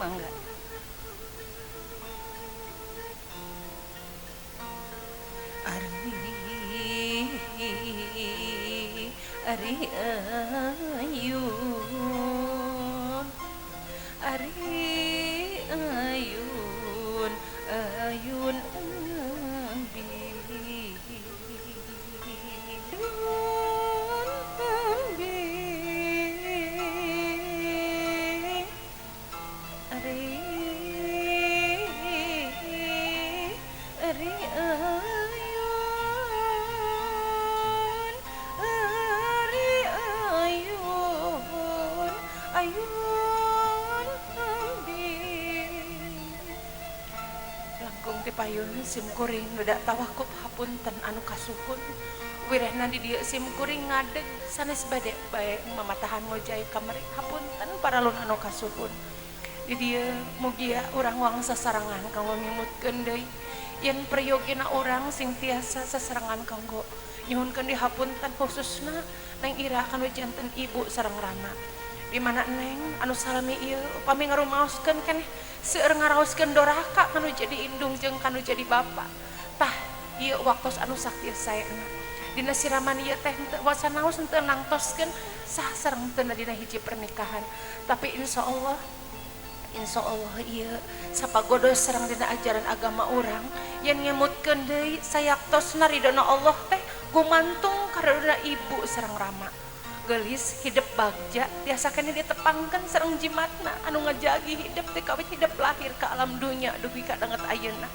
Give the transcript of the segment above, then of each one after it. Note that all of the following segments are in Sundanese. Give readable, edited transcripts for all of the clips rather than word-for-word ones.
Mangga. Ari ari ayun ari ayun ayun ambi ambi ari ari ayun ari ayun ayun ambi. Langkung ti payun sim kuring rada tawakup hapunten anu kasuhun. Wirehna di dieu sim kuring ngadeg sanes bade bae mamatahan ngojay kamari hapunten paralun anu kasuhun. Di dieu mugia urang wang sasarengan kanggo ngimutkeun deui yen prayogina urang sing tiasa sasarengan kanggo nyuhunkeun dihapunten khususna Neng Ira kanu janten ibu sareng Rama. Di mana Neng anu salami ieu upami ngarumaoskeun keneh seueur ngaraoskeun doraka kanu jadi indung jeung kanu jadi bapa. Tah ieu waktos anu sakieu saena. Dina siraman ieu teh henteu wasanaos henteu nangtoskeun sah sareng teu dina hiji pernikahan. Tapi insyaallah ieu sapagodos sareng dina ajaran agama urang yen ngemutkeun deui sayaktosna ridona Allah teh gumantung karidona ibu sareng Rama. Gelis hidup bagja tiasa keneh ditepangkeun sareng jimatna anu ngajagi hidup teh kawit hidup lahir ka alam dunya dugi ka danget ayeuna.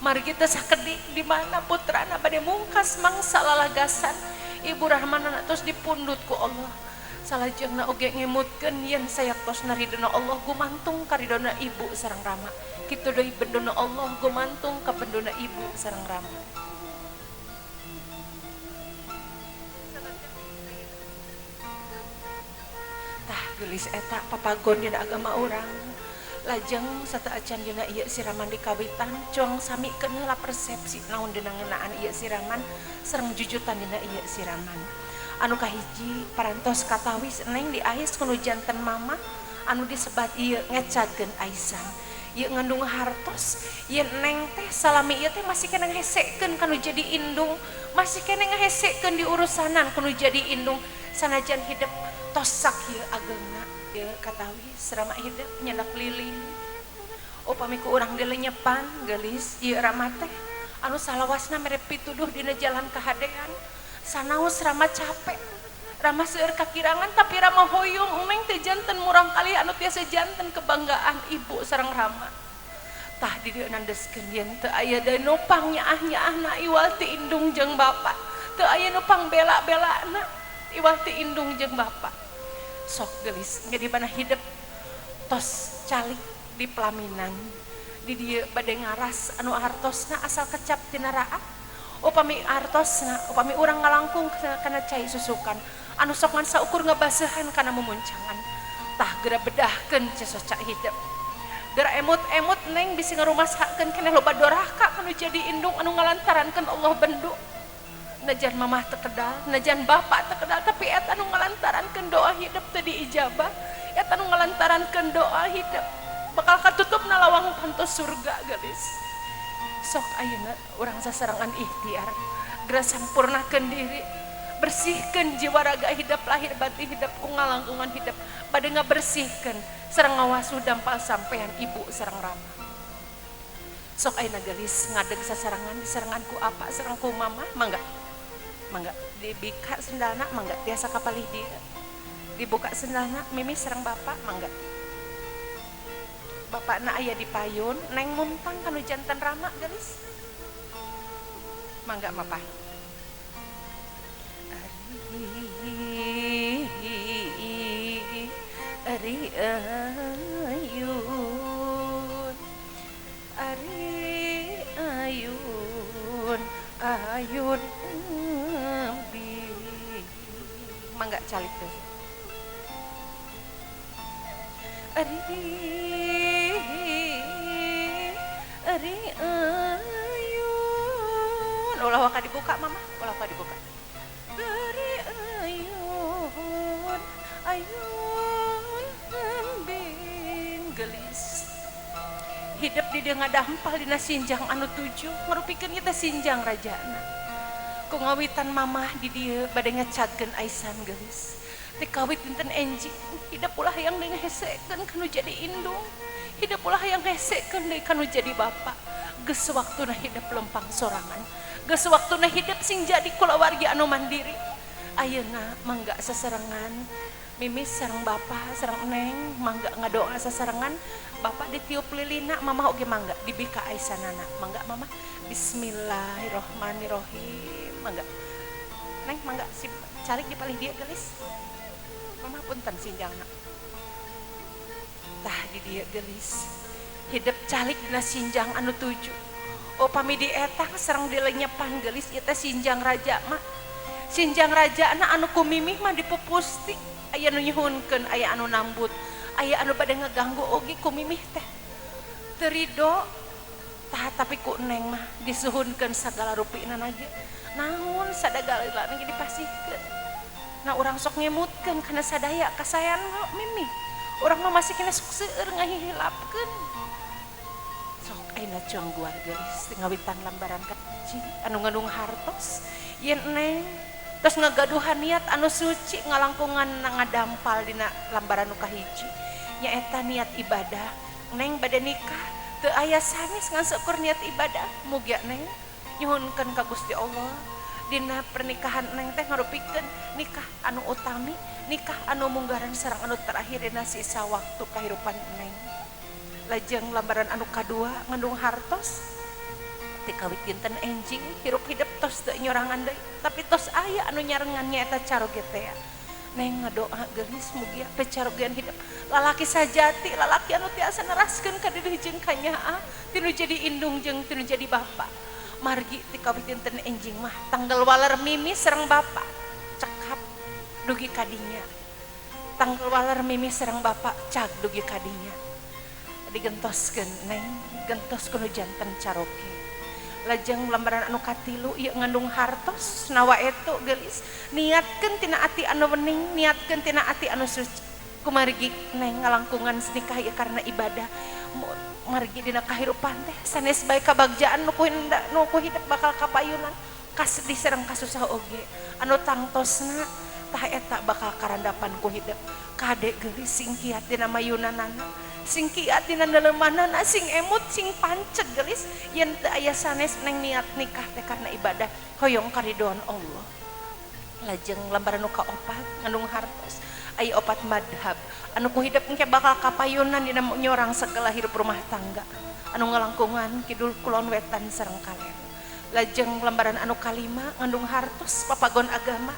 Margi teu sakedik di mana putrana bade mungkas mangsa lalagasan Ibu Rahmanana tos dipundhut ku Allah. Salajengna oge ngemutkeun yen sayaktosna ridona Allah gumantung ka ridona ibu sareng Rama. Kitu deui bendona Allah gumantung ka bendona ibu sareng Rama. Tah geulis eta papagon dina agama urang. Lajeng sateuacan dina ieu siraman dikawitan cuang sami heula persepsi naon dina ngeunaan ieu siraman sareng jujutan dina ieu siraman. Anu kahiji parantos katawis Neng diais kunu janten mama anu disebat ieu ngecadkeun aisan. Ieu ngandung hartos yen Neng teh salami ieu teh masih keneh ngahesekeun kanu jadi indung, masih keneh ngahesekeun di urusanan kanu jadi indung sanajan hidup tosak ieu ageungna. Ieu katawis rama hidup nyandak lilin. Upami ku urang dilenyepan geulis ieu rama teh anu salawasna mere pituduh dina jalan kahadean. Sanaos Rama capek, Rama seueur kakirangan tapi Rama hoyong Neng teh janten murang kali anu tiasa janten kebanggaan ibu sareng Rama. Tah di dieu nandeskeun yen teu aya deui nu pangnyaah-nyaahna iwal ti indung jeung bapa, teu aya nu pangbela-belana iwal ti indung jeung bapa. Sok geulis jadi mana hidup tos calik di pelaminan di dieu bade ngaras anu hartosna asal kecap tina raak. Upami artosna, upami urang ngalangkung kana cai susukan anu sok ngan saukur ngabaseuhan kana mumuncangan. Tah geura bedahkeun cesoca hidup. Geura emut-emut Neng bisi ngarumasakeun keneh loba doraka kanu jadi indung anu ngalantarankeun Allah bendu. Najan mamah teu kedal, najan bapak teu kedal, tapi eta anu ngalantarankeun doa hidup teu diijabah, eta anu ngalantarankeun doa hidup bakal katutupna lawang pantos surga geulis. Sok ayeuna urang sasarengan ikhtiar geura sampurnakeun diri, bersihkeun jiwa raga hidup lahir batin hidup ku ngalangkungan hidup bade ngabersihkeun sareng ngawasuh dampal sampean ibu sareng Rama. Sok ayeuna geulis ngadeg sasarengan disarengan ku apa sareng ku mama mangga. Mangga dibika sendalna mangga tiasa kapalih dieu. Dibuka sendalna mimi sareng bapak mangga. Bapakna aya di payun, Neng muntang kanu janten Rama geulis. Mangga mapah. Ari ari ayun ari ayun ayun ambi. Mangga calik tuh. Ari ari ayun. Ulah waka dibuka mama, ulah waka dibuka. Ari ayun ayun embing. Gelis hidup di dieu ngadampal dina sinjang anu tujuh, ngarupikeun ieu teh sinjang rajana. Ku ngawitan mamah di dieu bade ngecagkeun aisan gelis. Ti kawit dinten enjing hidup ulah hayang deui ngahesekeun kanu jadi indung, hidup ulah hayang hesekeun deui kanu jadi bapa. Geus waktuna hidup lempang sorangan, geus waktuna hidup sing jadi kulawargi anu mandiri. Ayeuna mangga sasarengan Mimi sareng bapa sareng neng, mangga ngadoa sasarengan. Bapak ditiup lilina, mamah oge mangga dibika aisanana. Mangga mamah, bismillahirrohmanirrohim. Mangga neng, mangga si calik di palih dia gelis. Mamah punten sinjangna. Tah di dieu gelis hidup calik dina sinjang anu tujuh. Oh, pami dietang sareng dilenyepan gelis, ieu teh sinjang raja mah. Sinjang raja na anu ku mimih mah dipupusti, aya nu nyuhunkeun, aya anu nambut, aya anu bade ngaganggu oge ku mimih teh teu rido. Tah, tapi ku neng mah disuhunkeun sagala rupina ge, naon sadagalana ge dipasihkeun. Nah, urang sok ngemutkeun kana sadaya kasayan mimih. Urang mah masih kena sok seueur ngahihilapkeun. Sok ayeuna cuang guar gelis ngawitan lambaran kaci anu ngandung hartos yen neng tos ngagaduhan niat anu suci ngalangkungan ngadampal dina lambaran nu kahiji, nyaeta niat ibadah. Neng bade nikah teu aya sanes ngan seukur niat ibadah. Mugia neng nyuhunkeun ka Gusti Allah dina pernikahan neng teh ngarupikeun nikah anu utami, nikah anu munggaran sareng anu terakhir dina sisa waktu kahirupan neng. Lajeng lambaran anu kadua ngandung hartos, ti kawit dinten enjing hirup hidup tos teu nyorangan deui, tapi tos aya anu nyarengan, nyaeta caroge teh. Neng ngadoa geulis, mugia pecarogean hidup lalaki sajati, lalaki anu tiasa neraskeun ka dieu jeung ka nyaah, tinu jadi indung jeung tinu jadi bapa. Margi ti kawit dinten enjing mah tanggal waler mimi sareng bapa cekap dugi kadinya, tanggal waler mimi sareng bapa cag dugi kadinya, digentoskeun neng gentos kudu janten caroge. Lajeng lambaran anu katilu ieu ngandung hartos, nawa etu geulis, niatkeun tina ati anu wening, niatkeun tina ati anu suci. Kumargi neng ngalangkungan nikah ieu karena ibadah, margi dina kahirupan teh sanes bae kabagjaan nu ku hidup bakal kapayunan, kasedih sareng kasusah oge anu tangtosna tah eta bakal karandapan ku hidup. Kade geulis, sing kiat dina mayunanana, sing kiat dina neulemanana, sing emut, sing panceg gelis yen teu aya sanes neng niat nikah teh karena ibadah, hoyong karidoan Allah. Lajeng lambaran nu kaopat ngandung hartos, aya opat madhab anu ku hidup engke bakal kapayunan dina nyorang segala hirup rumah tangga anu ngalangkungan kidul kulon wetan sareng kaler. Lajeng lembaran anu kalima ngandung hartos, papagon agama.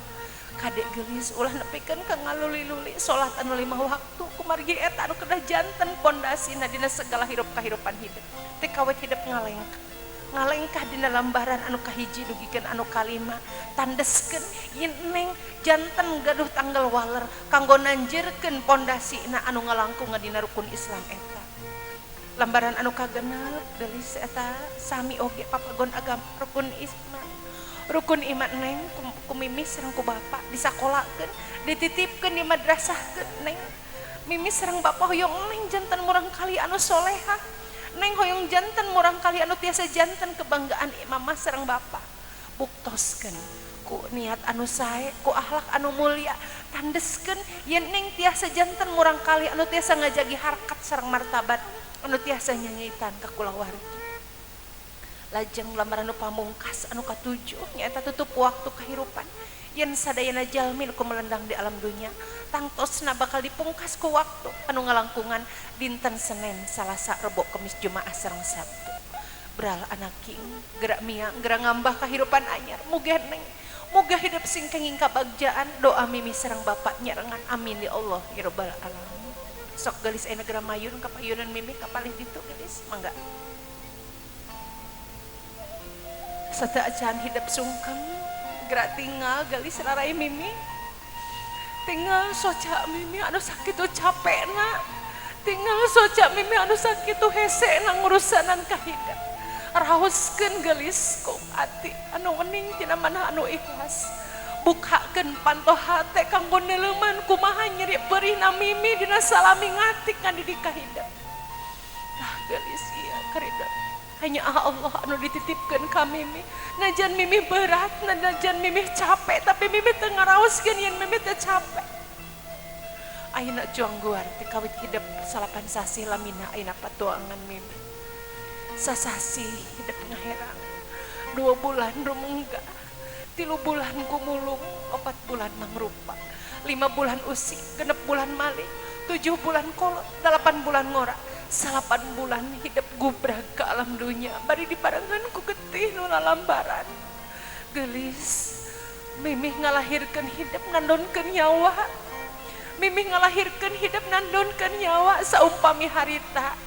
Kade gelis, ulah nepikeun ka ngaluli-luli salat anu 5 waktu, kumargi eta anu kedah janten pondasina dina segala hirup kahirupan hidup. Teh kawit hidup ngalengkah ngalengkah dina lambaran anu kahiji dugikeun anu kalima, tandeskeun yen neng janten gaduh tanggal waler kanggo nanjirkeun pondasina anu ngalangkung dina rukun Islam eta. Lambaran anu kagenep gelis, eta sami oge papagon agama, rukun iman. Rukun iman neng ku mimi sareng ku bapa disakolakeun, dititipkeun, di madrasahkeun. Neng mimi sareng bapa hoyong neng janten murang kali anu soleha, neng hoyong janten murang kali anu tiasa janten kebanggaan mama sareng bapa. Buktoskeun ku niat anu sae, ku akhlak anu mulia, tandeskeun yen neng tiasa janten murang kali anu tiasa ngajagi harkat sareng martabat, anu tiasa nyanyitan ka kulawargi. Lajeng lambaran anu pamungkas anu katujuh nyaeta tutup waktu kahirupan, yen sadayana jalmi nu melendang di alam dunya tangtosna bakal dipungkas ku waktu anu ngalangkungan dinten Senin, Salasa, Rebo, Kemis, Jumaah sareng Sabtu. Bral anaking gerak miang, gerak ngambah kahirupan anyar. Muga neng muga hidup sing kenging kabagjaan. Doa mimi sareng bapak nyarengan, amin ya Allah ya rabbal alamin. Sok gelis, ayeuna geura mayun kapayunan mimi kapalih ditu gelis. Mangga. Sateuacan hidup sungkem gerak tinggal gelis rarai mimi, tinggal soca mimi anu sakitu capekna, tinggal soca mimi anu sakitu hesena ngurusanan kahidap. Raoskeun gelis ku ati anu wening tina manah anu ikhlas, bukakeun panto hate kanggo neuleman kumaha nyeri perihna mimi dina salami ngatik ngadidik kahidap. Tah geulis ieu karida hanya Allah anu dititipkeun ka Mimi. Najan Mimi berat, najan Mimi capek, tapi Mimi teu ngaraoskeun yen Mimi teu capek. Ayeuna cuang guar ti kawit hidep 9 sasih lamina ayeuna patuangan Mimi. Sasasih hidep ngaherang, 2 bulan rumengga, 3 bulan gumulung, 4 bulan mangrupa, 5 bulan usik, 6 bulan malik, 7 bulan kolot, 8 bulan ngora, 9 bulan hidup gubrag ke alam dunia, bari dibarengan ku getih nu lalambaran. Geulis, Mimih ngalahirkeun hidup nandonkeun nyawa. Mimih ngalahirkeun hidup nandonkeun nyawa saumpami harita.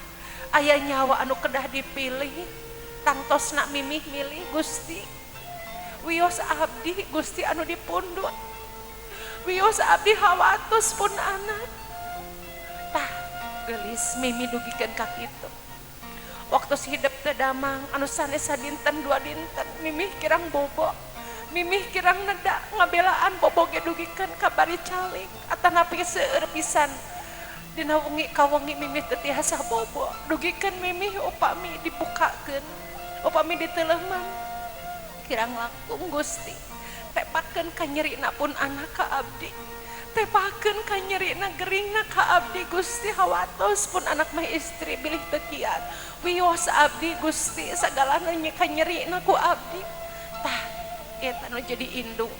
Aya nyawa anu kedah dipilih, tangtosna Mimih milih Gusti. Wios abdi Gusti anu dipundhut. Wios abdi hawatos pun anak. Tah geulis Mimi dugikeun ka kitu. Waktu hidup teu damang anu sanes sadinten 2 dinten Mimih kirang bobo. Mimih kirang neda ngabelaan bobo ge dugikeun ka bari calik atanapi seueur pisan. Dina wengi ka wengi Mimih teu tiasa bobo. Dugikeun Mimih upami dibukakeun, upami diteuleuman. Kirang langkung Gusti. Tepakeun ka nyerina pun anak ka abdi. Tepakeun ka nyerina geringna ka abdi Gusti hawatos pun anak mah istri bilih teu kiat. Wios abdi Gusti sagalana ka nyerina ku abdi. Tah eta nu jadi indung.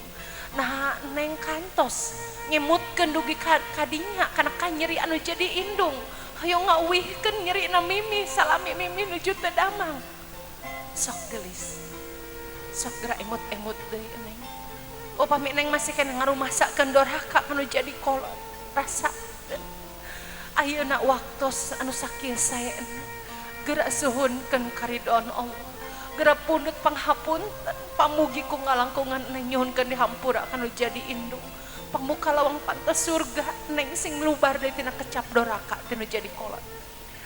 Nah neng kantos ngemutkeun dugi kadinya kana kanyeri anu jadi indung. Hayo ngawihkeun nyerina Mimi salami Mimi nuju teu damang. Sok geulis. Sok geura emut-emut deui neng. Upami neng masih kena ngarumasakeun doraka kanu jadi kolot rasakeun. Ayeuna waktos anu sakieu saena geura suhunkeun karidon Allah. Geura pundut panghapunten pamugi ku ngalangkungan neng nyuhunkeun dihampura kanu jadi indung. Pamuka lawang pantes surga neng sing lubar deui tina kecap doraka tinu jadi kolot.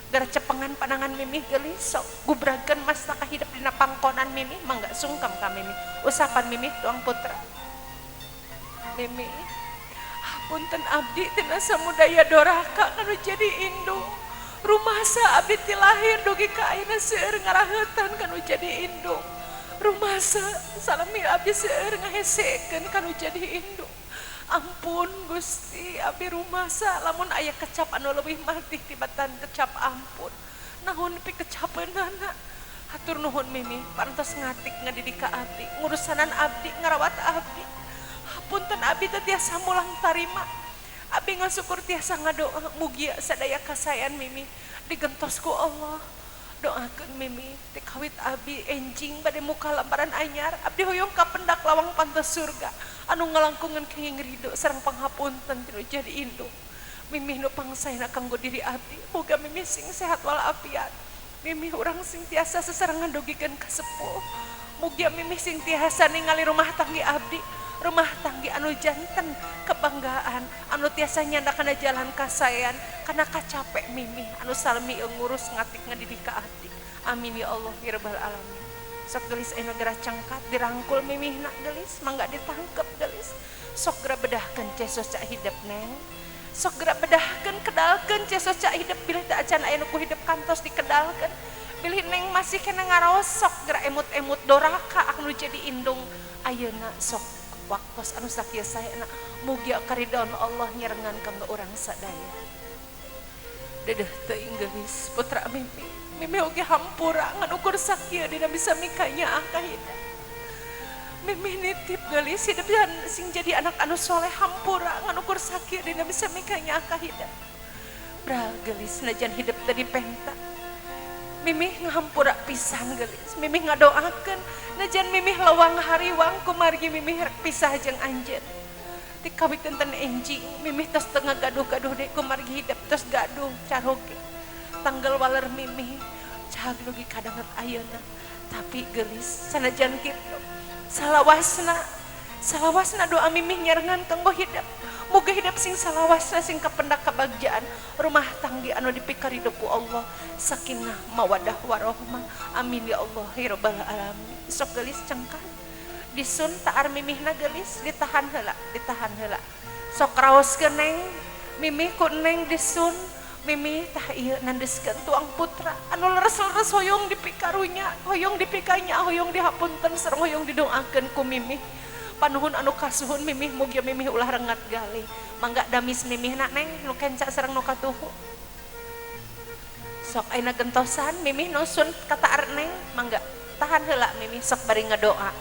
Geura cepengan panangan Mimih geulis sok gubrageun mastaka hidep dina pangkonan Mimih mangga sungkem ka Mimih. Usapan Mimih tuang putra. Mimi, hapunten abdi tina samudaya doraka kanu jadi indung. Rumasa abdi ti lahir dugi ka ayeuna seueur ngaraheutan kanu jadi indung. Rumasa salami abdi seueur ngahesekeun kanu jadi indung. Ampun Gusti, abdi rumasa lamun aya kecap anu leuwih matih tibatan kecap ampun. Naon pikecapeunana? Hatur nuhun Mimi, parantos ngatik ngadidik ka abdi, ngurusanan abdi, ngarawat abdi. Hapunten abdi teu tiasa mulang tarima. Abdi ngasukur tiasa ngadoa mugia sadaya kasayan Mimi digentos ku Allah. Doakeun Mimi teh kawit abdi enjing bade muka lambaran anyar, abdi hoyong kapendak lawang pantes surga anu ngalangkungan kenging ridho sareng panghapunten tinu jadi indung. Mimi nu pangsaena kanggo diri abdi, muga Mimi sing sehat walafiat. Mimi urang sing tiasa sesarengan dugikeun ka sepuh. Mugia Mimi sing tiasa ningali rumah tanggi abdi, rumah tanggi anu janten kebanggaan, anu tiasa nyanda kana jalan kasaean, kana kacapek Mimi anu salmi ngurus ngatik ngadidik ka abdi. Amin ya Allah ya rabbal alamin. Sok geulis ayeuna geura cangkat dirangkul Mimihna geulis, mangga ditangkep geulis. Sok geura bedahkeun cesos cak hidep neng. Sok geura bedahkeun kedalkeun cesos cak hidep bilih teu acan aya nu ku hidep kantos dikedalkeun. Bilih neng masih kena ngaraos sok geura emut-emut doraka anu jadi indung. Ayeuna sok waktos anu sakieu saena mugia karidon Allah nyerengan kanggo urang sadaya. Dedeh teuing geulis putra Mimi. Mimi oge hampura ngan ukur sakieu dina bisa mikanya ka hidep. Mimi nitip geulis hidup sing jadi anak anu soleh hampura ngan ukur sakieu dina bisa mikanya ka hidep. Bral geulis najan hidup teu dipenta. Mimih ngahampura pisan geulis, mimih ngadoakeun najan mimih lewang hariwang kumargi mimih rek pisah jeung anjeun. Ti kawit enten enjing mimih tos teu ngagaduh-gaduh deui kumargi hidep tos gaduh caroge. Tanggal waler mimih cahag dugi kadanget ayeuna, tapi geulis sanajan kitu salawasna salawasna doa mimih nyarengan kanggo hidep. Muga hidep sing salawasna sing kapendak kabagjaan rumah tanggi anu dipikarido ku Allah sakinah mawadah warohmah. Amin ya Allah ya rabbal alamin. Sok geulis cengkah disun taar mimihna geulis ditahan heula, ditahan heula. Sok raoskeun neng mimih ku neng disun Mimi tah ieu nandeskeun tuang putra anu leres-leres hoyong dipikarunya, hoyong dipikanya, hoyong dihapunten sareng hoyong didoakeun ku Mimi. Panuhun anu kasuhun Mimih mugia Mimih ulah rengat gali. Mangga damis Mimih nak neng nu kenca sareng nu katuhu. Sok ayeuna gentosan Mimih nusun kata neng mangga tahan heula Mimih sok bari ngadoa.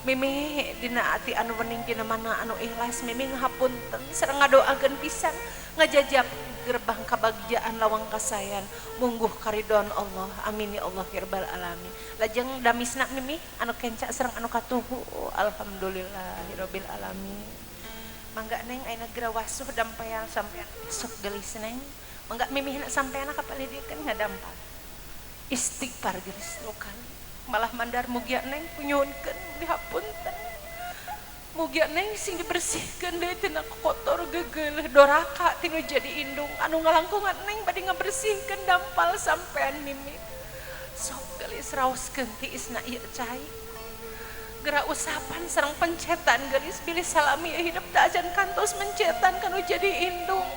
Mimih dina ati anu wening dina mana anu ikhlas Mimih ngahapunten sareng ngadoakeun pisan ngajajab gerbang kabagjaan lawang kasayan mungguh karidhoan Allah amin ya Allah ya rabbal alamin. Lajeng damisna Mimih anu kenca sareng anu katuhu alhamdulillahirabbil alamin. Mangga neng ayeuna geura wasuh dampayan sampean sok geulis neng. Mangga Mimih na sampean kapalih dieu kan ngadampal. Istighfar geulis lukan malah mandar mugia neng punyuhunkeun dihapunten. Mugia neng sing dibersihkeun deui tina kotor gegeuleuh doraka tinu jadi indung anu ngalangkungan neng bade ngabersihkeun dampal sampean Mimi. Sok geulis raoskeun tiisna ieu cai. Geura usapan sareng pencetan geulis bilih salami ieu hidup teu acan kantos mencetan kanu jadi indung.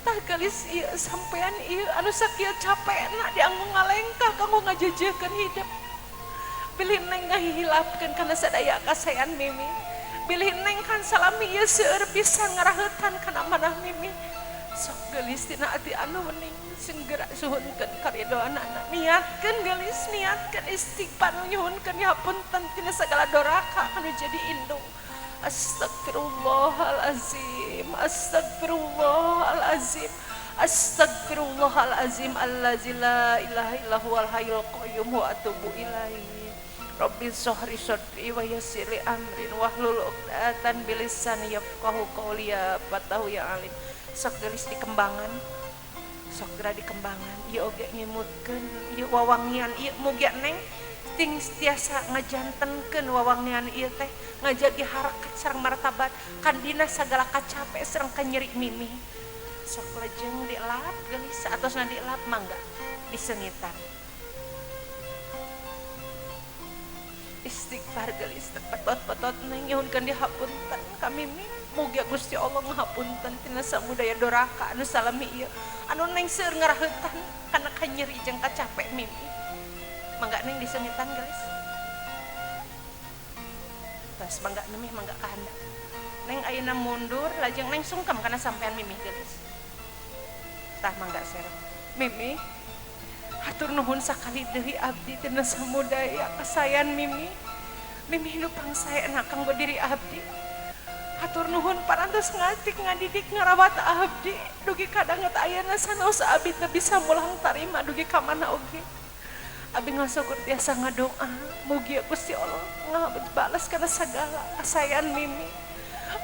Tah geulis ieu sampean ieu anu sakieu capekna dianggo ngalengkah kanggo ngajejeukeun hidup. Bilih neng ngahihilapkeun kana sadaya kasayan Mimi. Bilih neng kan salami ieu seueur pisan ngaraheutan kana manah Mimi. Sok geulis tina ati anu wening sing geura suhunkeun karidhoanana. Niatkeun geulis, niatkeun istighfar nyuhunkeun hapunten tina sagala doraka anu jadi indung. Astagfirullahalazim, astagfirullahalazim, astagfirullahalazim allazi la ilaha illa huwal hayyul qayyum wa atubu ilaihi. Rabbi sahri sadri wa yassir li amri wahlul 'uqdatan bilisani yafqahu qawli ya fatahu ya alim. Sok geulis dikembangan, sok geura dikembangan ieu oge ngimutkeun ieu wawangian ieu mugia neng ting tiasa ngajantenkeun wawangian ieu teh ngajagi harakat sareng martabat kan dina sagala kacape sareng kanyeri Mimi. Sok lejeng dilap geulis atosna dilap mangga disengitan. Istighfar geulis tepetot-petot neng nyuhunkeun dihapunten ka Mimi. Mugia Gusti Allah ngahapunten tina samudaya doraka anu salami ieu anu neng seueur ngaraheutan kana kanyeri jeung kacape Mimi. Mangga neng disengitan geulis. Tos mangga Mimi mangga ka handap. Neng ayeuna mundur lajeng neng sungkem kana sampean Mimi geulis. Tah mangga serep. Mimi hatur nuhun sakali deui abdi tina samudaya kasayan Mimi. Mimi nu pangsaena kanggo diri abdi. Hatur nuhun parantos ngatik ngadidik ngarawat abdi dugi kadanget ayeuna sanaos abdi teu bisa mulang tarima dugi ka mana oge. Abdi ngasukur tiasa ngadoa mugia Gusti Allah ngabales kana sagala kasayan Mimi.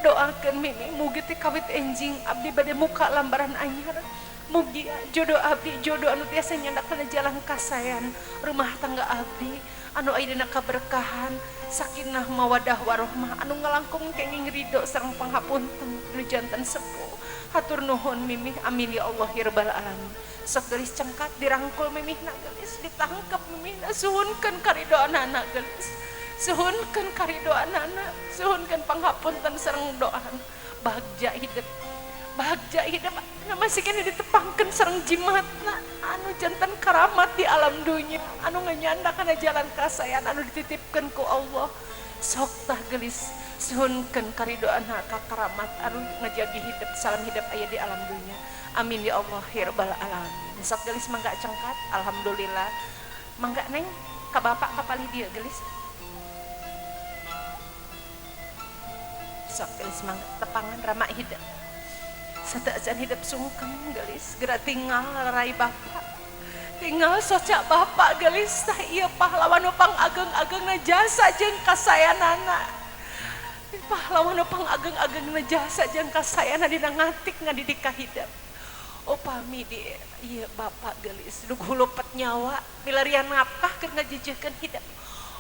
Doakeun Mimi mugi ti kawit enjing abdi bade muka lambaran anyar. Mugia jodoh abdi jodoh anu tiasa nyandak kana jalan kasayan rumah tangga abdi anu aya dina kaberkahan sakinah mawadah warohmah anu ngalangkung kenging ridho sareng panghapunten nu janten sepuh. Hatur nuhun Mimi amin ya Allah ya rabbal alamin. Sok geulis cengkat dirangkul Mimihna geulis ditangkep Mimihna suhunkeun karidhoanana geulis suhunkeun karidhoanana suhunkeun panghapunten sareng doa bagja hidup. Bagja hidup na masih kena ditepangkeun sareng jimatna anu janten karamat di alam dunya anu nganyanda kana jalan kasayan anu dititipkeun ku Allah. Sok tah geulis suhunkeun karidhoanna ka karamat anu ngajagi hidup salam hidup aya di alam dunya amin ya Allah ya rabbal alamin. Sok geulis mangga cengkat alhamdulillah. Mangga neng ka bapak kapalih dieu geulis. Sok geulis mangga tepangan rama hidup. Sateuacan hidup sungkem geulis geura tinggal rai bapak tinggal soca bapak geulis tah ieu pahlawan nu pangageng-agengna jasa jeung kasayanana pahlawan nu pangageng-agengna jasa jeung kasayana dina ngatik ngadidik ka hidup. Upami di ieu bapak geulis nu hulupet nyawa milarian ngapkah keur ngajejeuhkeun hidup.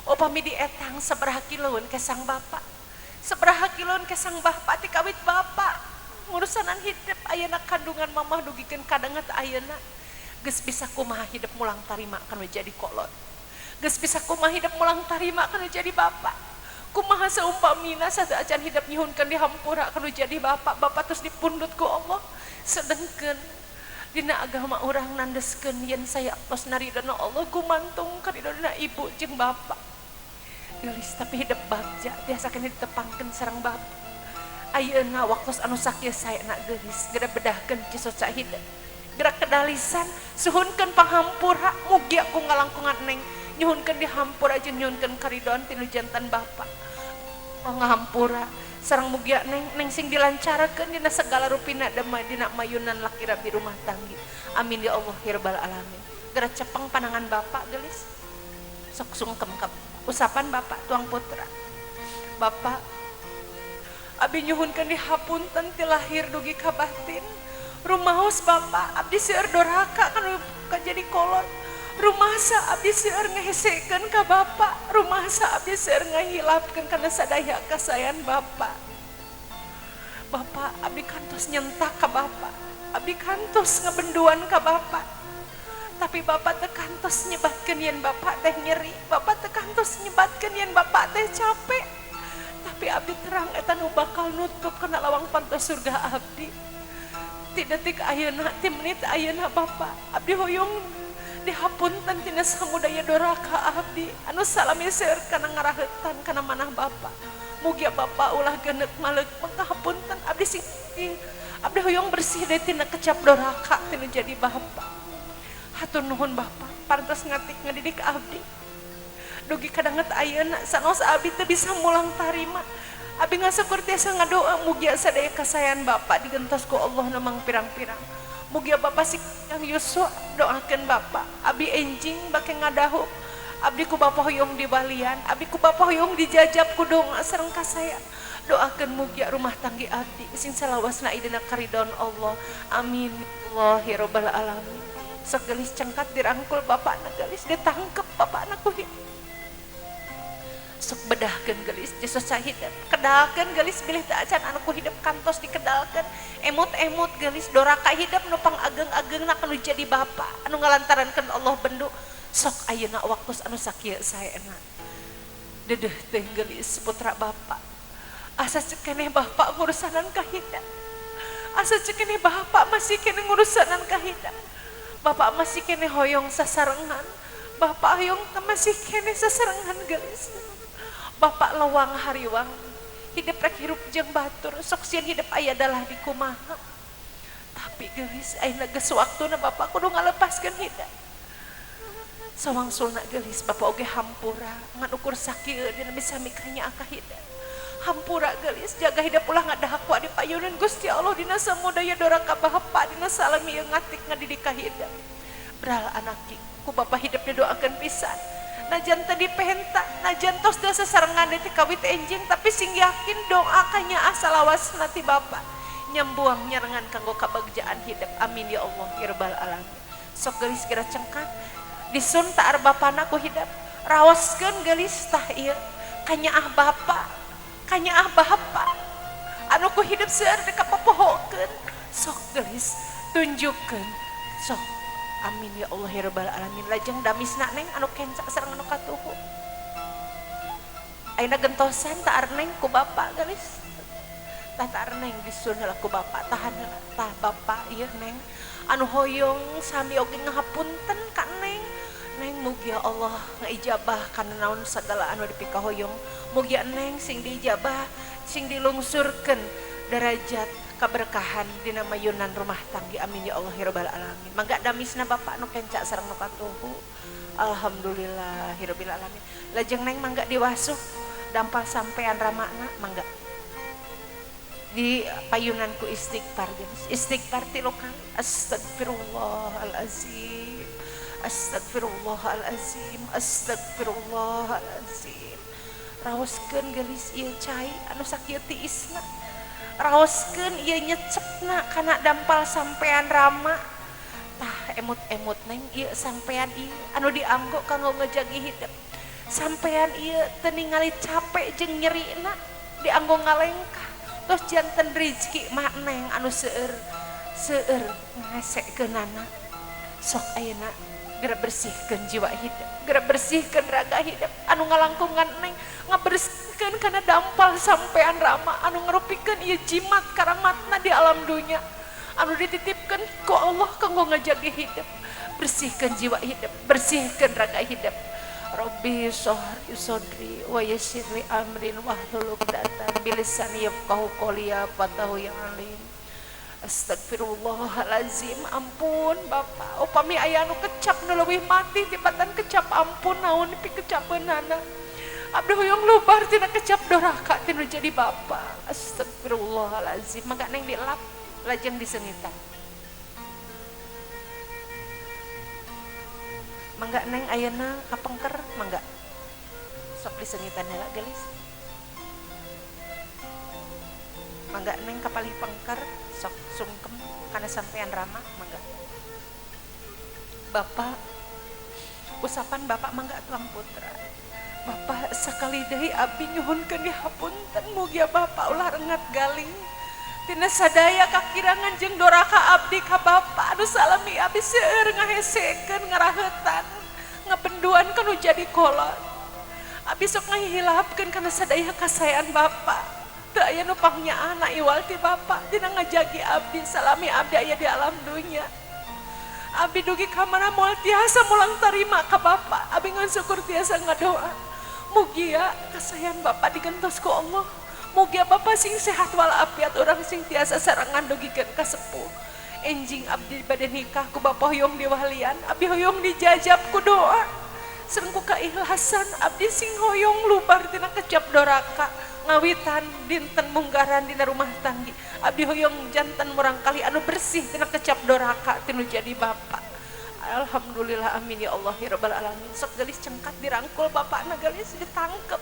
Upami dietang sabaraha kiloeun kesang bapak sabaraha kiloeun kesang bapak ti kawit bapak ngurusanan hidup ayeuna kandungan mamah dugikeun kadanget ayeuna geus bisa kumaha hidup mulang tarima kana jadi kolot geus bisa kumaha hidup mulang tarima kana jadi bapak kumaha seumpamina sateuacan hidup nyuhunkeun dihampura kana jadi bapak bapak terus dipundut ku Allah sedengkeun Dina agama urang nandeskeun yen saya tos naridona Allah gumantung karidona ibu jeung bapak. Geulis tapi hidup bagja tiasa keneh ditepangkeun sareng bapak. Ayeuna waktos anu sakieu saena geulis geura bedahkeun cisoca hidup. Gerak kedalisan suhunkeun panghampura mugia ku ngalangkungan neng nyuhunkeun dihampura jeung nyuhunkeun karidon tinu jantan bapak. Panghampura sareng mugia neng neng sing dilancarkeun dina segala rupina damai dina mayunan laki rabi rumah tanggi. Amin ya Allah ya rabbal alamin. Gerak cepeng panangan bapak geulis. Sok sungkem ka usapan bapak tuang putra. Bapak abdi nyuhunkeun dihapunten ti lahir dugi ka batin. Rumaos bapak abdi seueur doraka kanu jadi kolot. Rumasa abdi seueur ngehesekeun ka bapak. Rumasa abdi seueur ngahilapkeun kana sadaya kasayan bapak. Bapak abdi kantos nyentak ka bapak. Abdi kantos ngabenduan ka bapak. Tapi bapak teu kantos nyebatkeun yen bapak teh nyeri. Bapak teu kantos nyebatkeun yen bapak teh capek. Tapi abdi terang eta nu bakal nutup kana lawang pantos surga abdi. Ti detik ayeuna, ti menit ayeuna bapak, abdi hoyong dihapunten tina samudaya doraka abdi anu salami seueur kana ngarahetan kana manah bapak. Mugia bapak ulah genek maleuk mangkahapunten abdi sing abdi hoyong bersih deui tina kecap doraka tina jadi bapak. Hatur nuhun bapak, parantos ngatik ngadidik abdi. Dugi kadanget ayeuna sanaos abdi teu bisa mulang tarima. Abdi ngasukur tiasa ngadoa mugia sadaya kasayan bapak digentos ku Allah namang pirang-pirang. Mugia bapak sing yang Yusuf doakeun bapak. Abdi enjing bake ngadahu. Abdi ku bapak hoyong dibalian, abdi ku bapak hoyong dijajab ku doa sareng kasayan. Doakeun mugia rumah tanggi abdi sing salawasna idena karidon Allah. Amin. Allahi rabbal alamin. Sok geulis cengkat dirangkul bapakna geulis ditangkep bapakna ku hidup. Sok bedahkeun geulis Jesus hidup. Kedalkeun geulis bilih teu acan anu ku hidup kantos dikedalkeun. Emut-emut geulis doraka hidup nu pangageng-agengna kanu jadi bapa anu ngalantarankeun Allah bendu. Sok ayeuna waktos anu sakieu saena. Dedeuh teh geulis putra bapa. Asa cekeneh bapak ngurusanan ka hidup. Asa cekeneh bapak masih keneh ngurusanan ka hidup. Bapak masih keneh hoyong sasarengan. Bapak hoyong masih keneh sasarengan geulis. Bapak lewang hariwang hidup rek hirup jeung batur sok sieun hidup aya dalah di kumaha. Tapi geulis ayeuna geus waktuna bapak kudu ngalepaskeun hidup. Sawangsulna geulis bapak oge hampura ngan ukur sakieu dina bisa mikanya ka hidup. Hampura geulis jaga hidup ulah ngadahak ku dipayuneun Gusti Allah dina samudaya doraka bapak dina salami ieu ngatik ngadidik ka hidup. Bral anaki ku bapak hidup didoakeun pisan. Najan teu dipenta, najan tos teu sasarengan teh kawit enjing tapi sing yakin doa kanya asalawasna ti bapak nyembuang nyarengan kanggo kabagjaan hidup. Amin ya Allah ya rabbal alamin. Sok geulis geura cengkat disun taar bapana ku hidup. Raoskeun geulis tah ieu kanyaah bapak, kanyaah bapak anu ku hidup seueur teh kapopohokeun. Sok geulis tunjukkeun sok. Amin ya Allah ya rabbal alamin. Lajeng damisna neng anu kenca sareng anu katuhu. Ayeuna gentosan taar neng ku bapak geulis. Tah taar neng disun heula ku bapak tahan heula tah bapak ieu neng anu hoyong sami oge ngahapunten ka neng. Neng mugia Allah ngaijabah kana naon sagala anu dipikahoyong. Mugia neng sing diijabah sing dilungsurkeun derajat kaberkahan dina mayunan rumah tanggi. Amin ya Allah ya rabbal alamin. Mangga damisna bapak nu kenca sareng nu katuhu. Alhamdulillahirabbil alamin. Lajeng neng mangga diwasuh dampal sampean ramakna mangga di payunan ku istighfar geus. Istighfar tilu kali. Astagfirullahalazim. Astagfirullahalazim. Astagfirullahalazim. Raoskeun geulis ieu cai anu sakieu tiisna. Raoskeun ieu nyecepna kana dampal sampean rama. Tah emut-emut neng ieu sampean ieu anu dianggo kanggo ngejagi hidup. Sampean ieu teu ningali capek jeung nyerina dianggo ngalengkah. Terus janten rizki mak neng anu seueur seueur ngasekeunana. Sok ayeuna geura bersihkeun jiwa hidup, geura bersihkeun raga hidup anu ngalangkungan neng ngabersihkeun kana dampal sampean rama anu ngarupikeun ieu jimat karamatna di alam dunya. Anu dititipkeun ku Allah kanggo ngajagi hidup. Bersihkan jiwa hidup, bersihkan raga hidup. Rabbi shrah sadri wa yassir li amrin wahlul 'uqdatam bilisani yafqahu qouli ya fatahu ya alim. Astagfirullahalazim, ampun Bapak. Upami aya anu kecap nu leuwih mati tibatan kecap ampun naon pikecapeunana. Abdi hoyong lubar tina kecap doraka tinu jadi Bapak. Astagfirullahalazim, mangga neng dilap lajeng disengitan. Mangga neng ayeuna kapengker mangga. Sok disengitan heula geulis. Mangga neng kapalih pengker sok sungkem kana sampean rama mangga. Bapak usapan Bapak mangga tuang putra. Bapak sakali deui abdi nyuhunkeun dihapunten mugia Bapak ulah rengat galing. Tina sadaya kakirangan jeung doraka abdi ka Bapak anu salami abdi seueur ngahesekeun ngaraheutan ngabenduan kanu jadi kolot. Abdi sok ngahilapkeun kana sadaya kasaean Bapak. Teu aya nu pangnyaahna iwal ti Bapak dina ngajagi abdi salami abdi aya di alam dunya. Abdi dugi ka mana moal tiasa mulang tarima ka Bapak. Abdi ngan syukur tiasa ngadoa. Mugia kasaean Bapak digentos ku Allah. Mugia Bapak sing sehat walafiat urang sing tiasa sarengan dugikeun ka sepuh. Enjing abdi bade nikah ku Bapak hoyong diwalian, abdi hoyong dijajab ku doa. Sareng ku keikhlasan abdi sing hoyong lubar tina kecap doraka ngawitan dinten munggaran dina rumah tanggi. Abdi hoyong janten murangkali anu bersih tina kecap doraka tinu jadi Bapak. Alhamdulillah amin ya Allah ya rabbal alamin. Sok geulis cengkat dirangkul bapakna geulis ditangkep.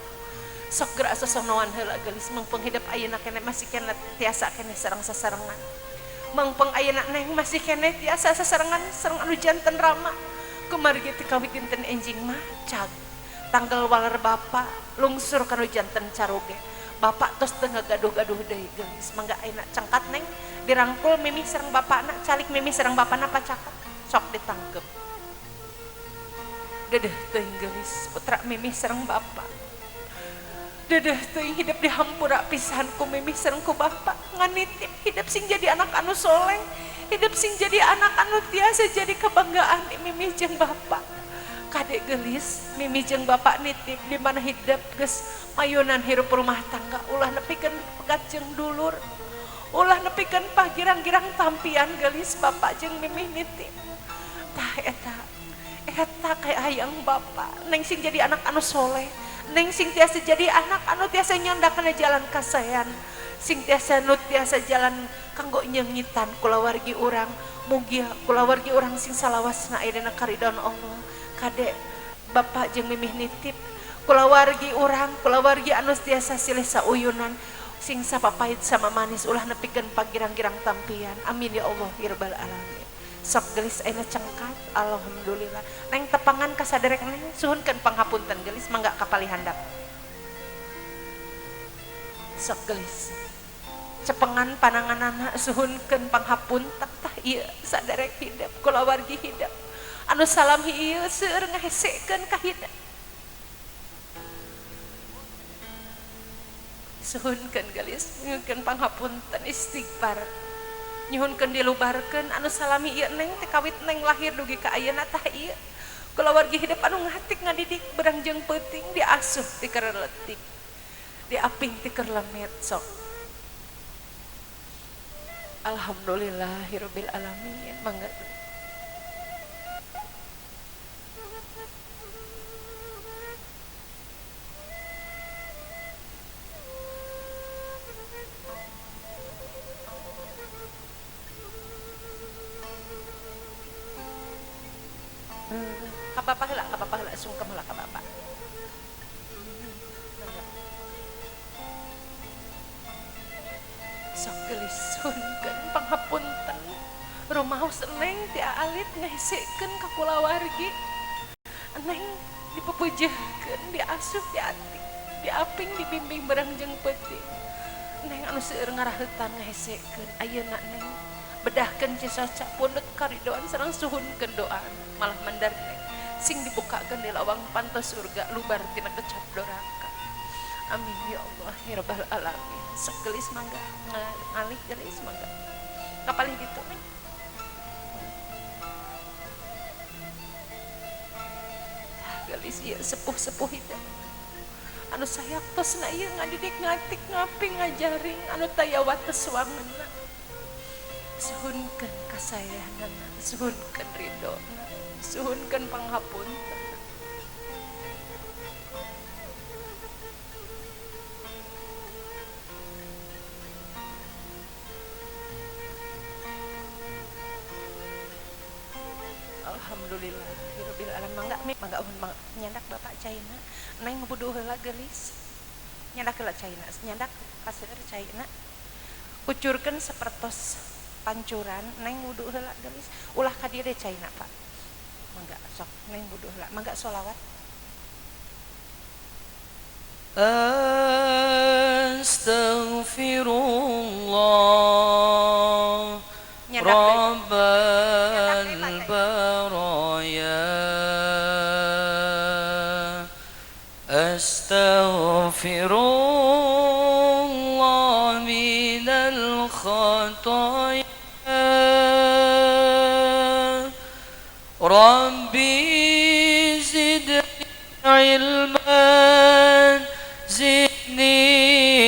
Sok gerak sosonoan heula geulis mangpeng hidup ayeuna keneh masih keneh tiasa keneh sareng sasarengan. Mangpeng ayeuna neng masih keneh tiasa sasarengan sareng anu janten rama. Kumargi ti kawit dinten enjing mah cag tanggal waler Bapak lungsur kanu janten caroge. Bapak tos teu ngagaduh-gaduh deui geulis. Mangga ayeuna cengkat neng dirangkul mimih sareng bapakna, calik mimih sareng bapakna pacakep. Sok ditangkep. Dedeh teuing geulis putra mimih sareng bapak. Dedeh teuing hidup dihampura pisan ku mimih sareng ku bapak. Nganitip hidup sing jadi anak anu soleh, hidup sing jadi anak anu tiasa jadi kebanggaan mimih jeung bapak. Kadek geulis mimih jeung bapak nitip di mana hidup geus mayunan hirup rumah tangga ulah nepikeun pegat jeung dulur. Ulah nepikeun pagirang-girang tampian geulis bapak jeung mimih nitip. Tah eta eta kayak hayang bapak neng sing jadi anak anu soleh, neng sing tiasa jadi anak anu tiasa nyandakana jalan kasaean, sing tiasa nu tiasa jalan kanggo nyengitan kulawargi urang. Mugia kulawargi urang sing salawasna aya dina karidon Allah. Kadek bapak jeung mimih nitip kulawargi urang, kulawargi anu tiasa silih sauyunan, sing sapapahit sama manis ulah nepikeun pagirang-girang tampian. Amin ya Allah ya rabbal alamin. Sok geulis ayeuna cengkat alhamdulillah. Neng tepangan ka saderek neng suhunkeun panghapunten geulis mangga kapalih handap. Sok geulis cepengan pananganana suhunkeun panghapunten tah ieu saderek hidup kulawargi hidup anu salam ieu seueur ngahesekeun ka hidup. Suhunkeun geulis nyuhunkeun panghapunten istighfar. Nyuhunkeun dilubarkeun anu salami ieu neng teh kawit neng lahir dugi ka ayeuna tah ieu. Kulawargi hidup anu ngatik ngadidik berang jeung peuting diasuh ti keur leutik. Diaping ti keur lemet sok. Alhamdulillahirabbil alamin. Mangga. Ka bapak heula, ka bapak heula, sungkem heula ka bapak. Sok geulis suhunkeun panghapunten. Rumaos neng ti alit ngahesekeun ka kulawargi. Neng dipepejehkeun, diasuh, diatik, diaping, dibimbing berang jeung peuting. Neng anu seueur ngaraheutan ngahesekeun ayeuna neng bedahkeun cisoca pundut karidoan sareng suhunkeun doa malah mandar neng sing dibukakeun di lawang panto surga lubar tina kecap doraka. Amin ya Allah ya rabbal alamin. Sok geulis mangga ngalih geulis mangga. Kapalih ditu nih. Gelis ieu sepuh-sepuh itu. Anu sayaktosna ieu ngadidik ngatik ngaping ngajaring anu taya wates wangeunna. Suhunkeun kasayanana, suhunkeun ridona, suhunkeun panghapunten. Alhamdulillahirabbil alamin. Mangga mangga mangga nyandak Bapak caina. Neng ngubuduh heula geulis. Nyandak heula caina, nyandak kaseur caina. Kucurkeun sapertos pancuran, neng wudu heula geulis. Ulah ka dieu caina, Pak. Mangga sok neng wudu heula. Mangga sholawat. Astaghfirullah Rabbal baraya, astaghfirullah minal khataya, Rabbi zidni ilman, zidni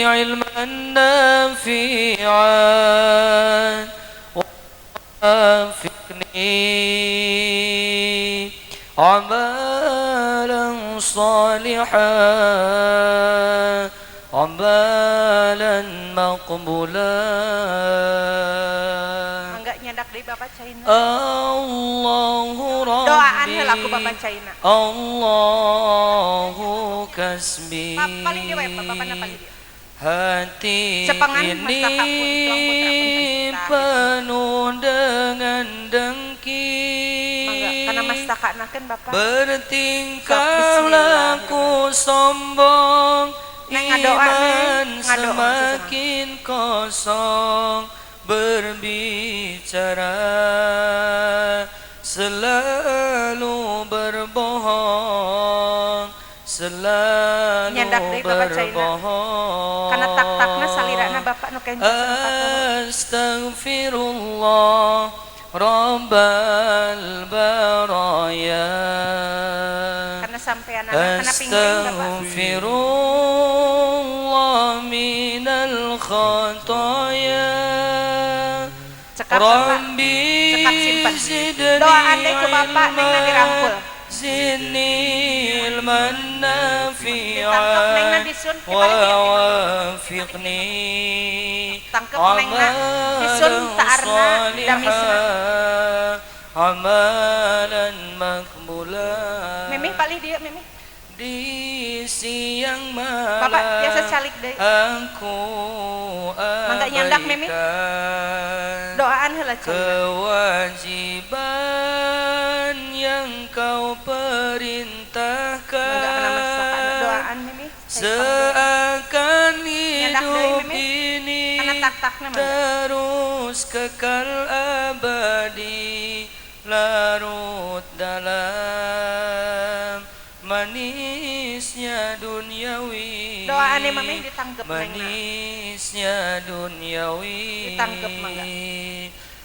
ilman nafi'an, وافقني عملا صالحا عملا مقبولا. Mangga nyandak deui Bapak caina. Allahu Rabbi. Doaan heula ku Bapak caina. Allahu kasbi. Paling deui we Bapak na paling deui. Hati Cepengan, ini penuh dengan dengki, bertingkah laku sombong, iman semakin kosong, berbicara selalu berbohong, selalu berbohong. Karena tak-takna salirana Bapak nu kenca. Astaghfirullah Rabbal baraya. Karena sampean karena pingping Bapak. Astaghfirullah minal khataya. Cekap Bapak. Cekap simpen. Doaan deui ku Bapak neng dirangkul. Zidni ilman nafi'an wa wafiqni amalan sholihan amalan maqbulan. Mimih palih dieu mimih. Di siang malam Bapak biasa calik deui. Aku mangga nyandak mimih. Doaan heula cenah. Kewajiban yang kau perintahkan, seakan hidup ini terus kekal abadi, larut dalam manisnya duniawi. Doaane mamih ditanggep, manisnya duniawi ditanggep mangga.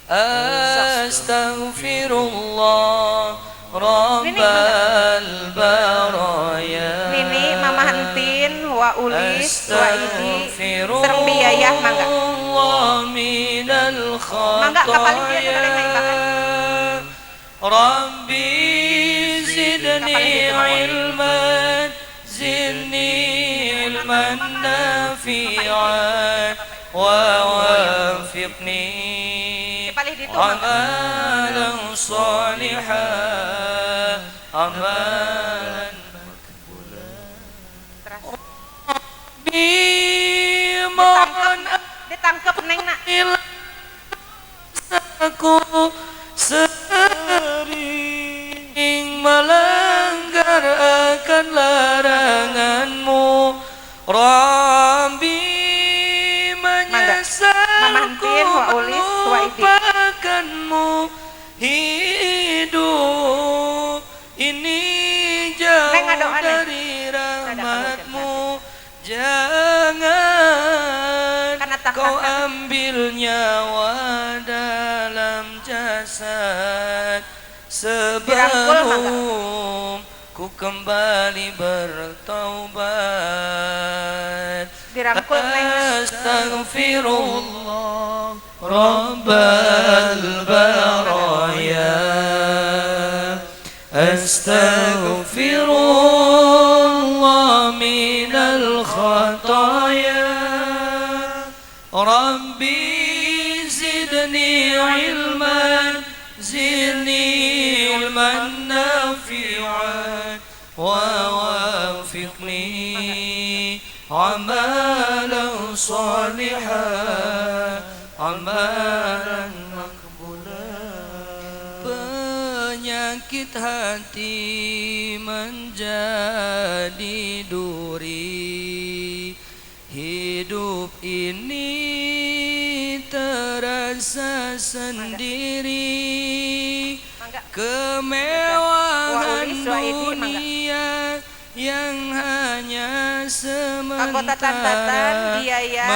Astaghfirullah Rabbal baraya. Nini Mama Hentin wa Ulis wa Idi sareng biayah mangga. Mangga kapalih dieu nu bade naik. Rabbi zidni ilman, zidni ilman nafi'an, wa wafiqni amalan sholihan, amalan maqbulan. Rabbi mohon ditangkep neng nak. Aku sering melanggar akan laranganmu, Rabbi menyesal ku melupakanmu. Hidup ini jauh dari rahmatmu, jangan kau ambil nyawa dan Dirangkul mangga. Sebelum ku kembali bertaubat. Dirangkul Neng. Astaghfirullah Rabbal baraya, astaghfirullah minal khataya, Rabbi zidni ilman, zidni ilman nafi'an, wa wafiqni amalan salihan, amalan maqbula. Penyakit hati menjadi duri, hidup ini terasa sendiri. Mangga. Kemewahan Wah, Ulis, Wah Edi, mangga. dunia yang hanya Kanggo tatan-tatan sementara biaya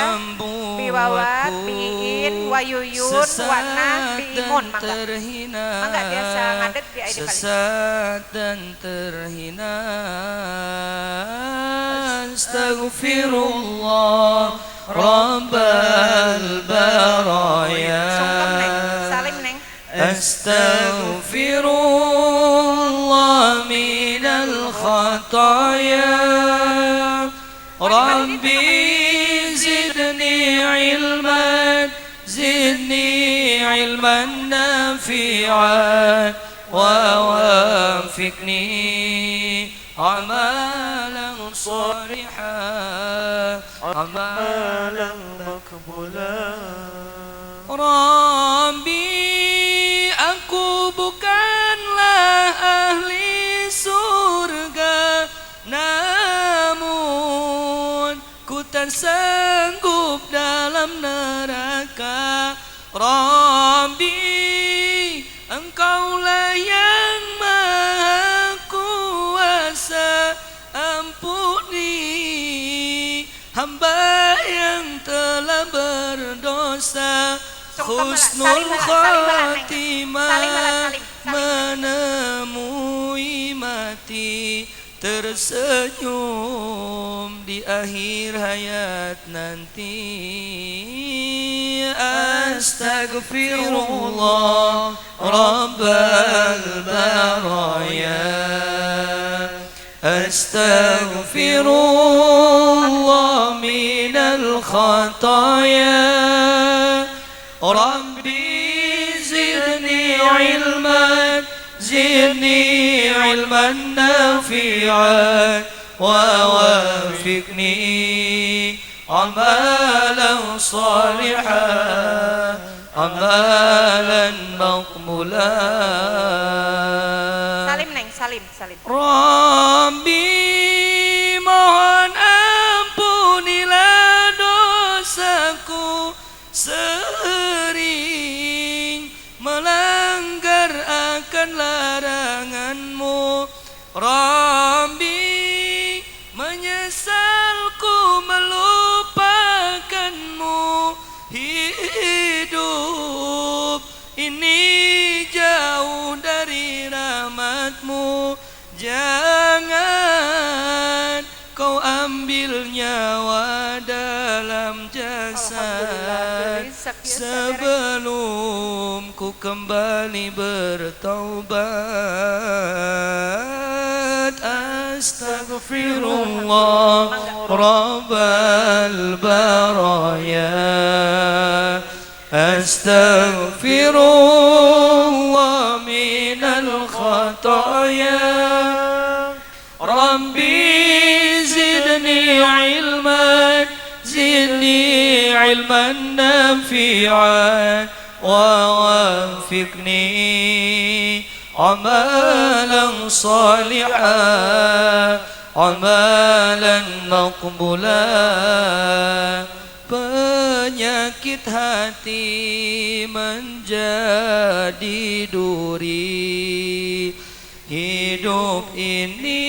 Piwawat, membuatku Piin, Wayuyun, Wana, sesat Piimun dan mangga. terhina, Mangga biasa ngadeg di ID kali. sesat dan terhina. Astaghfirullah Rabbal baraya, Sungkem Neng, salim Neng. Astaghfirullah minal khataya, Rabbi zidni ilman, zidni ilman nafi'an, wa wafiqni amalan salihan, amalan maqbula. Rabbi, aku bukanlah ahli surga, namun ku tak sanggup dalam neraka. Rabbi, engkaulah yang maha kuasa, ampuni hamba yang telah berdosa. Sungkem heula, Husnul salim heula, salim heula Neng. khatimah Salim heula, salim, salim. menemui mati, tersenyum di akhir hayat nanti. Astaghfirullah Rabbal baraya, astaghfirullah minal khataya, Rabbi zidni ilman, zidni ilman nafi'an, wa wafiqni amalan salihan, amalan maqbula. Salim Neng, salim, salim. Rabbi, mohon ampunilah dosaku, sering melanggar akan laranganmu. Rabbi, menyesalku melupakanmu. Hidup ini jauh dari rahmatmu, jangan kau ambil nyawa dalam Alhamdulillah, jasad geulis sakieu saderek. sebelum ku kembali bertaubat. Astaghfirullah Mangga. Rabbal baraya, astaghfirullah minal khataya, Rabbi zidni ilman, zidni ilman nafi'an, wa wafiqni amalan salihan, amalan maqbula. Penyakit hati menjadi duri, hidup ini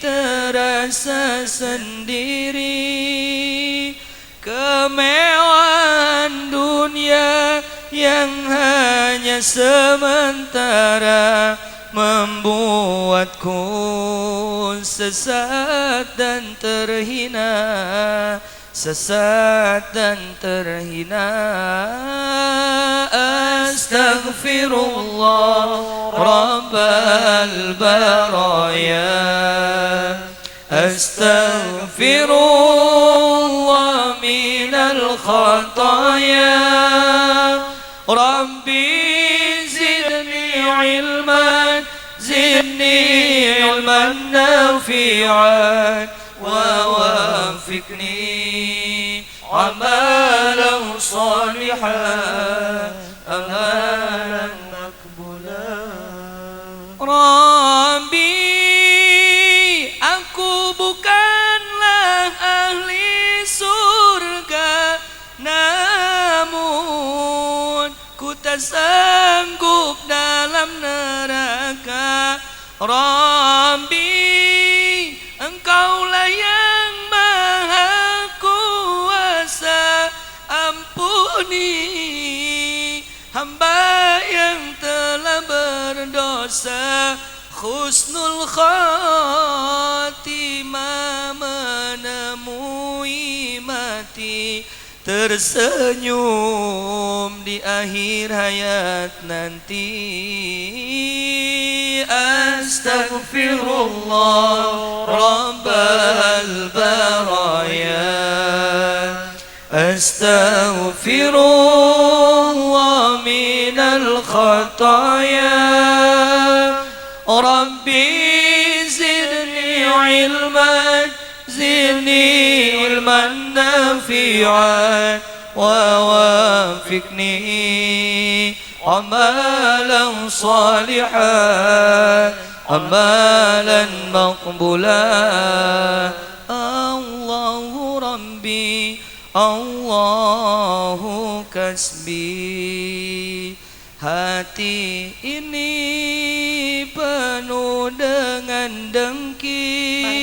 terasa sendiri. Kemewahan dunia yang yang hanya sementara membuatku sesat dan terhina, sesat dan terhina. Astaghfirullah Rabbal baraya, astaghfirullah minal khataya. Rabbi zidni ilman, zidni ilman nafi'an, wa wafiqni amalan salihan, amalan maqbulan. Rabbi, aku bukanlah ahli surga, namun ku tak sanggup dalam neraka. Rabbi, Engkaulah yang maha kuasa, ampuni hamba yang telah berdosa. Husnul khatimah menemui mati, tersenyum di akhir hayat nanti. Astaghfirullah Rabbal baraya, astaghfirullah minal khataya. Rabbi zidni ilman, zidni ilman nafi'an, wa wafiqni amalan salihan, amalan maqbulan. Allahu Rabbi, Allahu kasbi. Hati ini penuh dengan dengki,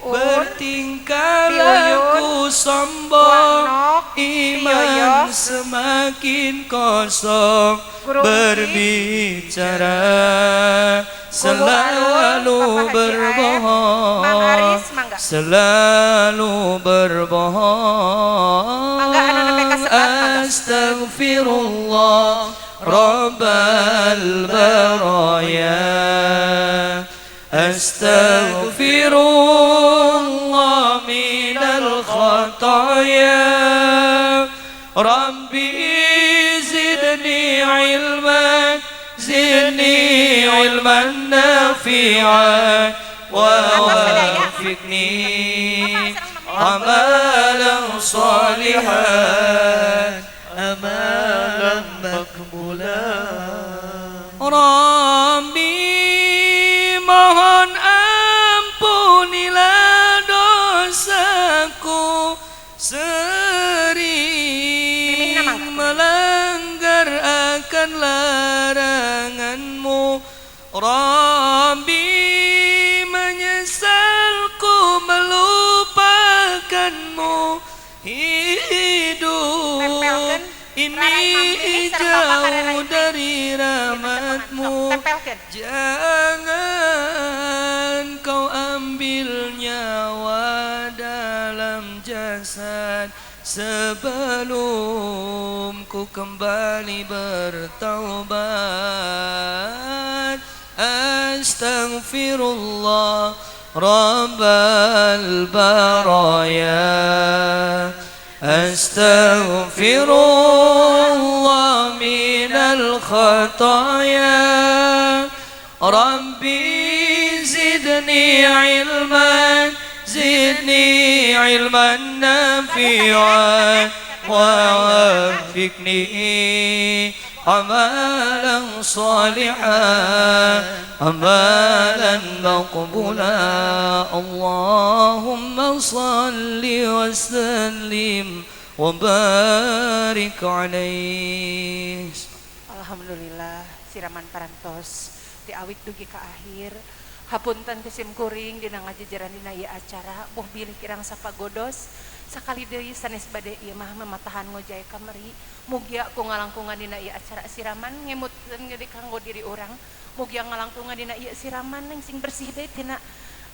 bertingkah laku sombong, iman semakin kosong, berbicara selalu berbohong, selalu berbohong. Astaghfirullah Rabbal baraya, astaghfirullah minal khataya. Rabbi zidni ilman, zidni ilman nafi'an, wa wafiqni amalan salihan, amalan maqbulan. Rabbi, mohon ampunilah dosaku, sering melanggar akan laranganmu. Rabbi, menyesalku melupakanmu. Hidup ini jauh dari rahmatmu, jangan kau ambil nyawa dalam jasad sebelum ku kembali bertaubat. Astaghfirullah Rabbal baraya, astaghfirullah minal khataya. Rabbi zidni ilman, zidni ilman nafi'an, wa wafiqni amalan salihan, amalan maqbulan. Allahumma salli wa sallim wa barik alaih. Alhamdulillah, siraman parantos diawit dugi ka akhir. Hapunten ti sim kuring dina ngajejeran dina ieu acara boh bilih kirang sapagodos sakali deui sanes bade ieu mah mematahan ngojay kamari mugia ku ngalangkungan dina ieu acara siraman ngemutkeun jadi kanggo diri urang mugia ngalangkungan dina ieu siraman neng sing bersih deui tina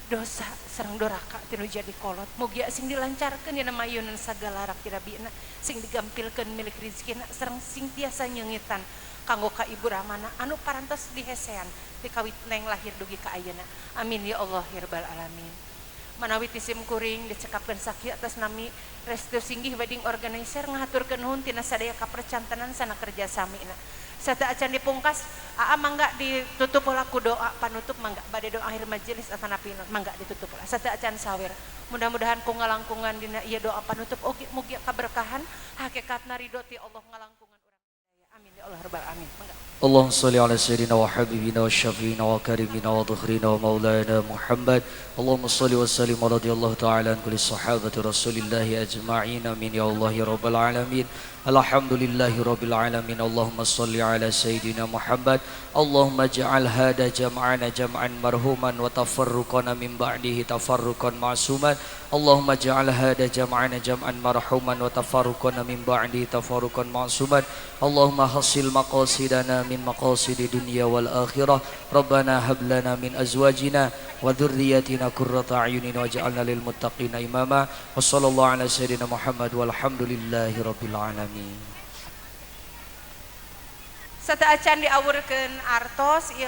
dosa sareng doraka tinu jadi kolot mugia sing dilancarkeun dina mayunan sagala rapi-rabina sing digampilkeun milik rezekina sareng sing tiasa nyeungitan kanggo ka ibu ramana anu parantos dihesean ti kawit neng lahir dugi ka ayeuna. Amin ya Allah ya rabbal alamin. Manawi ti sim kuring dicekapkeun sakieu atas nami Restu Singgih Wedding Organizer ngahaturkeun nuhun tina sadaya kapercantenan sana kerja samina. Sata acan dipungkas aa mangga ditutup heula ku doa panutup mangga bade doa akhir majelis atanapi mangga ditutup heula. Sata acan sawir. Mudah-mudahan ku ngalangkungan dina ieu doa panutup oge mugi kaberkahan hakikatna ridho ti Allah ngalangkungan urang sadaya. Amin ya Allah rabbal alamin. Mangga. اللهم صل على سيدنا وحبيبنا وشفينا وكريمنا وظهرنا ومولانا محمد. اللهم صل وسلم ورضي الله تعالى عن كل صحابة رسول الله أجمعين. آمين يا الله يا رب العالمين. الحمد لله رب العالمين. اللهم صل على سيدنا محمد. اللهم اجعل هذا جمعنا جمعا مرحوما وتفرقنا من بعده تفرقا معصوما. اللهم اجعل هذا جمعنا جمعا مرحوما وتفرقنا من بعده تفرقا معصوما. اللهم حصل مقاصدنا من مقاصد الدنيا والآخرة. ربنا هب لنا من أزواجنا وذرياتنا قرة أعين واجعلنا للمتقين إماما. وصلى الله على سيدنا محمد والحمد لله رب العالمين. Sata acan diawurkeun artos ieu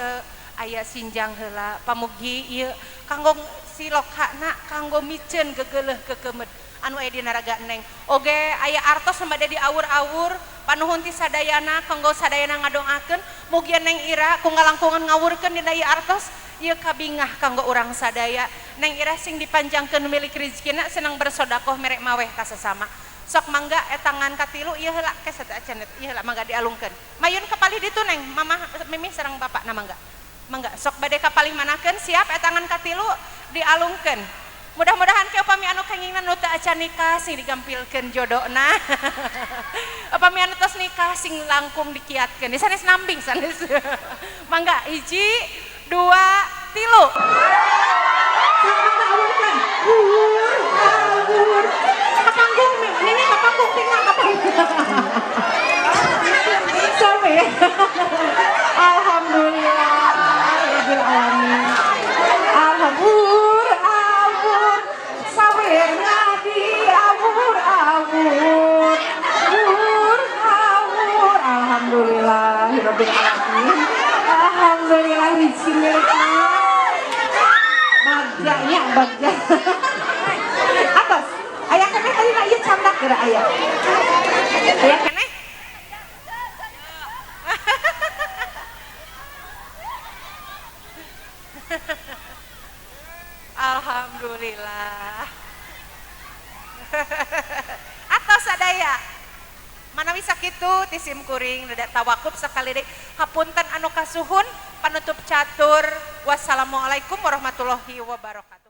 aya sinjang heula pamugi ieu kanggo silokhana kanggo miceun gegeleuh kekemed anu aya dina raga neng. Oge aya artos bade diawur-awur panuhun ti sadayana kanggo sadayana ngadoakeun mugia neng Ira ku ngalangkungan ngawurkeun dina ieu artos ieu kabingah kanggo urang sadaya. Neng Ira sing dipanjangkeun milik rezekina senang bersodakoh merek maweh ka sesama. Sok mangga etangan katilu ieu heula ke sata acan ieu heula mangga dialungkeun. Mayun kapalih ditu neng mamah mimih sareng bapakna mangga. Mangga sok bade kapalih manakeun siap etangan katilu dialungkeun. Mudah-mudahan ke upami anu kengingna nu teu acan nikah sing digampilkeun jodona. Upami anu tos nikah sing langkung dikiatkeun. Sanes nambing sanes. Mangga 1 2 3. Kapanggung ini kapanggung tinggal kapanggung. Sampai. Alhamdulillah rabbil alamin. Alhamdulillah awur sawir ngadi awur awur awur awur. Alhamdulillah rabbil alamin. Alhamdulillah rezeki milikna. Bagjanya bagja. Atas aya keneh tadi na ieu candak geura aya. Aya keneh. Alhamdulillah. Atau sadaya manawi sakitu ti sim kuring rada tawakup sakali deui hapunten anu kasuhun panutup catur. Wassalamualaikum warahmatullahi wabarakatuh.